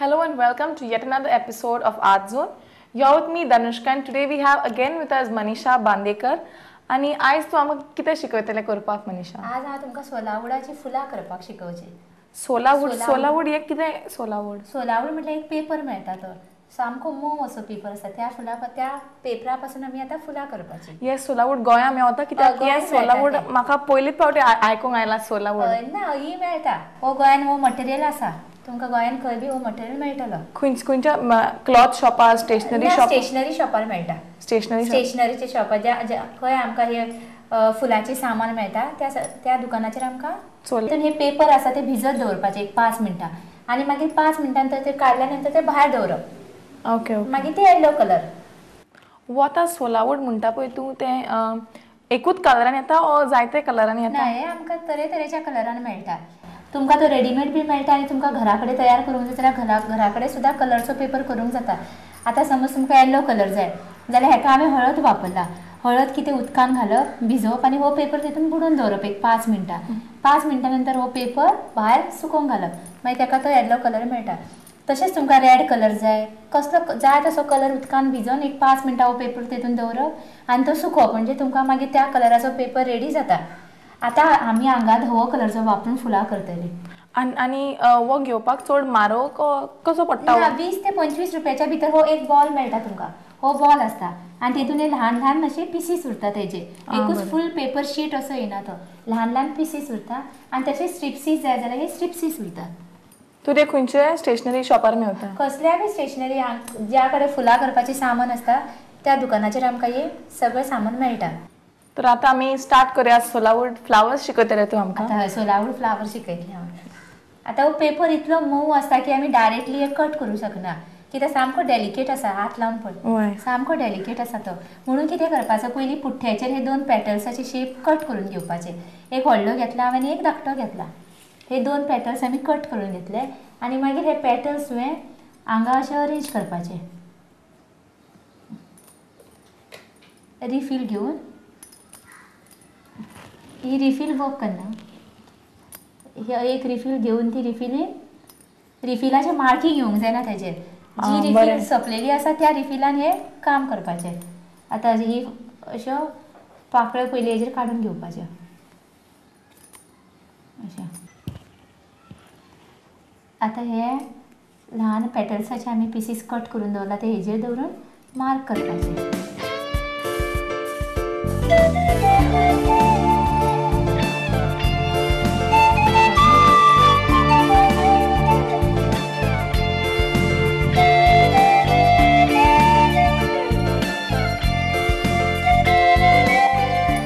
Hello and welcome to yet another episode of Art Zone. You're with me Dhanushka and today we have again with us Manisha Bandekar. आनी आयज तूं आमकां कितें शिकयतलें करपाक मनीषा? आज हांव तुमकां सोलावूडाची फुलां करपाक शिकोवची. सोलावूड, सोलावूड हे कितें? सोलावूड, सोलावूड म्हटल्यार एक पेपर मेळटा, तो सामको मोव असो पेपर आसा. त्या फुलां, त्या पेपरा पासून आमी आतां फुलां करपाची. हे सोलावूड गोंया मेवता कित्याक? हे सोलावूड म्हाका पयलीच फावटी आयकूंक आयला. सोलावूड ना, ही मेळटा. हो गोंयान हो मटेरियल आसा, तुमकां गोंयान खंय बी हो मटेरियल मेळटलो. खंयच्या क्लॉथ शॉपार, स्टेशनरी शॉप? स्टेशनरी शॉपार मेळटा. स्टेशनरी, स्टेशनरीच्या शॉपार ज्या खंय आमकां हे फुलांचें सामान मेळटा त्या त्या दुकानाचेर आमकां. हे पेपर आसा ते भिजत दवरपाचे एक 5 मिनटां आनी मागीर 5 मिनटां नंतर ते काडल्या नंतर ते भायर दवरप. ओके, मागीर ते येल्लो कलर. वो आतां सोलावूड म्हणटा पळय तूं, तें एकूच कलरान येता ओ जायते कलरान येता? ना, हे आमकां तरेतरेच्या कलरान मेळटा. तुमकां तो रेडीमेड बी मेळटा आनी तुमकां घरा कडेन तयार करूंक जाय जाल्यार घरा कडेन सुद्दां कलरचो पेपर करूंक जाता. आतां समज तुमकां येल्लो कलर जाय जाल्यार हेका हांवें हळद वापरला. हळद कितें उदकान घालप, भिजोवप आनी हो पेपर तितून बुडोवन दवरप एक 5 मिनटां. 5 मिनटां नंतर हो पेपर भायर सुकोवंक घालप, मागीर तेका तो येल्लो कलर मेळटा. तशेंच तुमकां रेड कलर जाय, कसलो जाय तसो कलर उदकान भिजोवन एक 5 मिनटां हो पेपर तितून दवरप आनी तो सुकोवप, म्हणजे तुमकां मागीर त्या कलराचो पेपर रेडी जाता. आतां आमी हांगा धवो कलरचो वापरून फुलां करतली. आनी हो घेवपाक चड म्हारग कसो पडटा? 20 ते 25 रुपयाच्या भितर हो एक बॉल मेळटा तुमकां. हो बॉल आसता आनी तितून हे ल्हान ल्हान अशे पिसीस उरता तेजे. एकूच फूल पेपर शीट असो येना, तो ल्हान ल्हान पिसीस उरता. आनी तशें स्ट्रिप्सीस जाय जाल्यार हे स्ट्रिप्सीस उरता. तूं ते खंयचे स्टेशनरी शॉपार मेळटा? कसल्याय बी स्टेशनरी ज्या कडेन फुलां करपाचें सामान आसता त्या दुकानाचेर आमकां हे सगळें सामान मेळटा. तर आतां आमी स्टार्ट करूया. सोलावूड फ्लावर्स शिकयतले तूं आमकां? आतां सोलावूड फ्लावर शिकयतले हांव. आतां हो पेपर इतलो मोव आसता की आमी डायरेक्टली हे कट करूंक शकना, कित्याक सामको डेलिकेट आसा, हात लावन पळय सामको डेलिकेट आसा तो. म्हणून कितें करपाचो, पयलीं पुठ्ठ्याचेर हे 2 पेटल्साचे शेप कट करून घेवपाचे. एक व्हडलो घेतला हांवें आनी एक धाकटो घेतला. हे 2 पेटल्स आमी कट करून घेतले आनी मागीर हे पेटल्स तुवें हांगा अशे अरेंज करपाचे. रिफील घेवन, ही रिफील वर्क करना. हे एक रिफील घेवन ती रिफिलीन, रिफिलाचे मार्की घेवंक जायना तेजेर. जी रिफील सोंपलेली आसा त्या रिफिलान हे काम करपाचें. आतां ही अश्यो पाकळ्यो पयलीं हेजेर काडून घेवपाच्यो अशें. आतां हे ल्हान पेटल्साचे आमी पिसीस कट करून दवरला ते हेजेर दवरून मार्क करपाचे.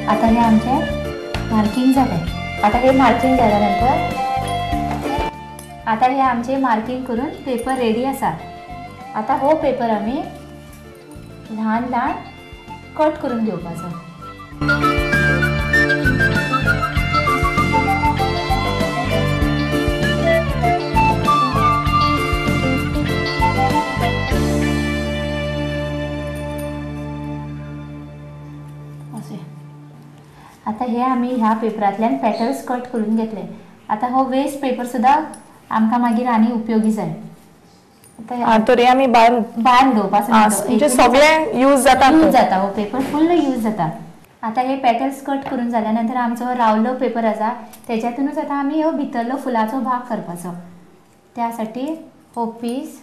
आतां हे आमचें मार्कींग जालें. आतां हे मार्कींग जाल्या नंतर आतां हे आमचें मार्कींग करून पेपर रेडी आसा. आतां हो पेपर आमी ल्हान ल्हान कट करून घेवपाचो. अशें आतां हे आमी ह्या पेपरांतल्यान पेटल्स कट करून घेतले. आतां हो वेस्ट पेपर सुद्दां आमकां मागीर आनी उपयोगी जाय. तर आमी भायर भायर उडोवपाचो, सगळें यूज जाता, यूज जाता हो पेपर फुल्ल यूज जाता. आतां हे पेटल्स कट करून जाल्या नंतर आमचो रावलो पेपर आसा तेच्यातूनच आतां आमी हो भितरलो फुलाचो भाग करपाचो. त्या साठी हो पीस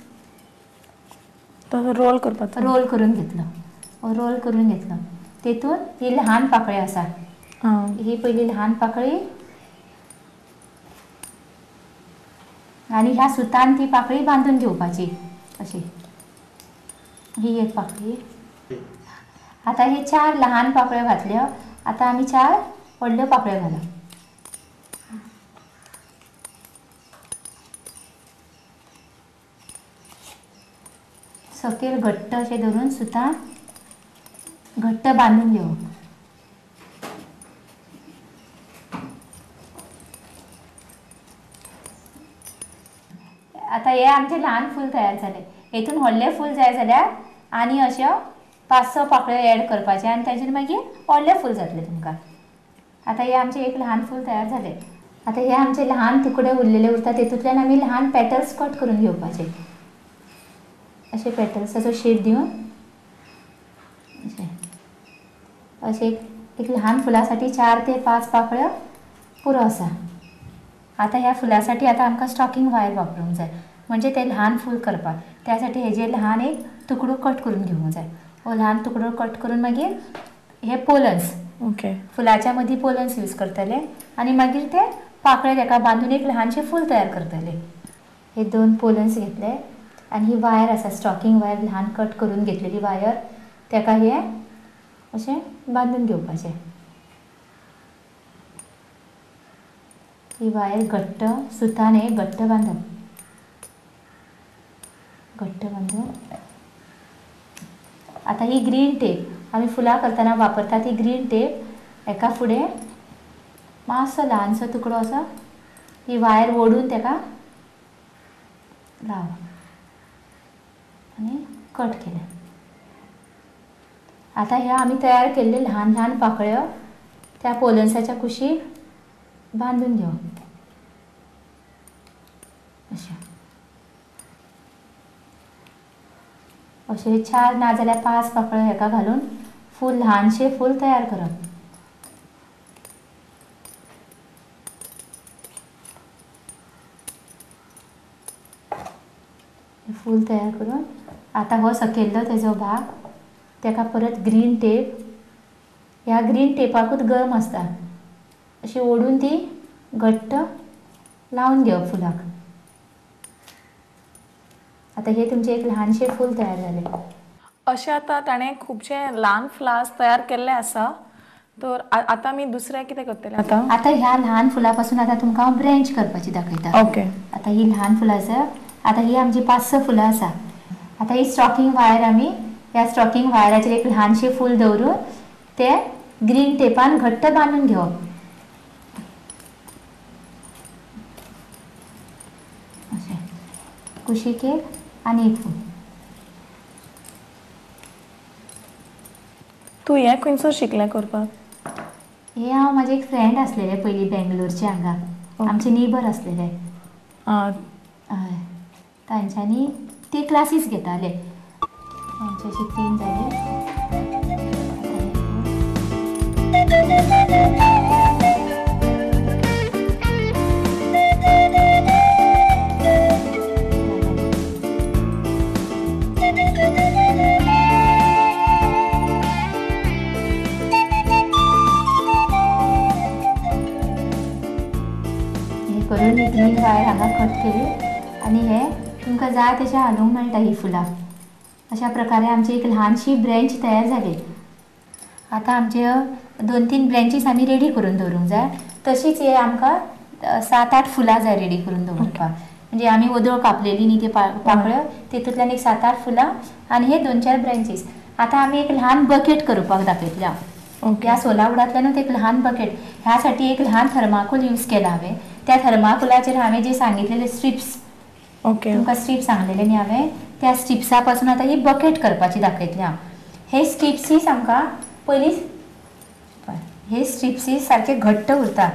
रोल करपाचो, रोल करून घेतलो, रोल करून घेतलो. तेतून ही ल्हान पाकळी आसा, ही पयली ल्हान पाकळी आनी ह्या सुतान ती पाकळी बांदून घेवपाची अशी. ही एक पाकळी. आतां हे 4 लहान पाकळ्यो घातल्यो. आतां आमी 4 व्हडल्यो पाकळ्यो घालप. सकयल घट्ट अशें धरून सुतान घट्ट बांदून घेवप. आतां हे आमचें ल्हान फूल तयार जालें. हेतून व्हडलें फूल जाय जाल्यार आनी अश्यो 5-6 पाकळ्यो एड करपाचे आनी ताजेर मागीर व्हडलें फूल जातलें तुमकां. आतां हे आमचें एक ल्हान फूल तयार जालें. आतां हे आमचे ल्हान तुकडे उरलेले उरता तेतूंतल्यान आमी ल्हान पेटल्स कट करून घेवपाचे. अशे पेटल्साचो शेप दिवन अशें अशें एक ल्हान फुलासाठी 4 ते 5 पाकळ्यो पुरो आसा। आतां ह्या फुलासाठी आतां आमकां स्टॉकिंग वायर वापरूंक जाय, म्हणजे ते ल्हान फूल करपाक। त्यासाठी हेजे ल्हान एक तुकडो कट करून घेवंक जाय। हो ल्हान तुकडो कट करून मागीर हे पोलन्स, ओके, फुलाच्या मदीं पोलन्स यूज करतले आनी मागीर ते पाकळे तेका बांदून एक ल्हानशें फूल तयार करतले। हे 2 पोलन्स घेतले आनी ही वायर आसा स्टॉकिंग वायर, ल्हान कट करून घेतलेली वायर, तेका हे अशें बांदून घेवपाचें। ही वायर घट्ट सुतान हे घट्ट बांदप, घट्ट बांदून आतां ही ग्रीन टेप आमी फुलां करतना वापरता ती ग्रीन टेप एका फुडें मातसो ल्हानसो तुकडो असो ही वायर ओडून तेका लावप आनी कट केलें। आतां ह्या आमी तयार केल्ले ल्हान ल्हान पाकळ्यो त्या पोलन्साच्या कुशीक बांदून घेवप अशें अशें 4 ना जाल्यार 5 पाकळ्यो हेका घालून फूल ल्हानशें फूल तयार करप। फूल तयार करून आतां हो सकयल्लो तेजो भाग तेका परत ग्रीन टेप, ह्या ग्रीन टेपाकूच गम आसता, अशी ओडून ती घट्ट लावन घेवप फुलाक। आतां हे तुमचें एक ल्हानशें फूल तयार जालें। अशें आतां ताणें खुबशे ल्हान फ्लावर्स तयार केल्ले आसा। तर आतां आमी दुसरें कितें करतले आतां? आतां ह्या ल्हान फुलां पासून आतां तुमकां हांव ब्रँच करपाची दाखयता। ओके, आतां ही ल्हान फुलां आसा, आतां ही आमची 5-6 फुलां आसा। आतां ही स्टॉकिंग वायर आमी ह्या स्टॉकिंग वायराचेर एक ल्हानशें फूल दवरून ते ग्रीन टेपान घट्ट बांदून घेवप। अशें कुशीक एक आनी एक फूल। तूं हें खंयसर शिकलें करपाक? हें हांव म्हाजें एक फ्रेंड आसलेलें पयलीं बेंगलोरचें, हांगा आमचे नेबर आसलेले, हय, तांच्यांनी ते क्लासीस घेताले। आमचे अशे 3 जाले। हे करून ही ग्रीन वायर हांगा कट केली आनी हे तुमकां जाय तशें हालूंक मेळटा ही फुलां। अशा प्रकारे आमची एक ल्हानशी ब्रँच तयार जाली। आतां आमचे 2-3 ब्रँचीस आमी रेडी करून दवरूंक जाय। तशीच हे आमकां 7-8 फुलां जाय रेडी करून दवरपाक, म्हणजे आमी वदळ कापलेली न्ही ते पाकळ्यो, तितूंतल्यान एक 7-8 फुलां आनी हे 2-4 ब्रँचीस। आतां आमी एक ल्हान बकेट करपाक दाखयतले हांव। ह्या सोलावडांतल्यानूच एक ल्हान बकेट, ह्या साठी एक ल्हान थर्माकोल यूज केला हांवें। त्या थर्माकोलाचेर हांवें जे सांगितलेले स्ट्रिप्स, ओके, तुमकां स्ट्रीप सांगलेले न्ही हांवें, त्या स्ट्रिप्सा पासून आतां ही बकेट करपाची दाखयतली हांव। हे स्ट्रिप्सीस आमकां पयलीं, हे स्ट्रिप्सीस सारके घट्ट उरता,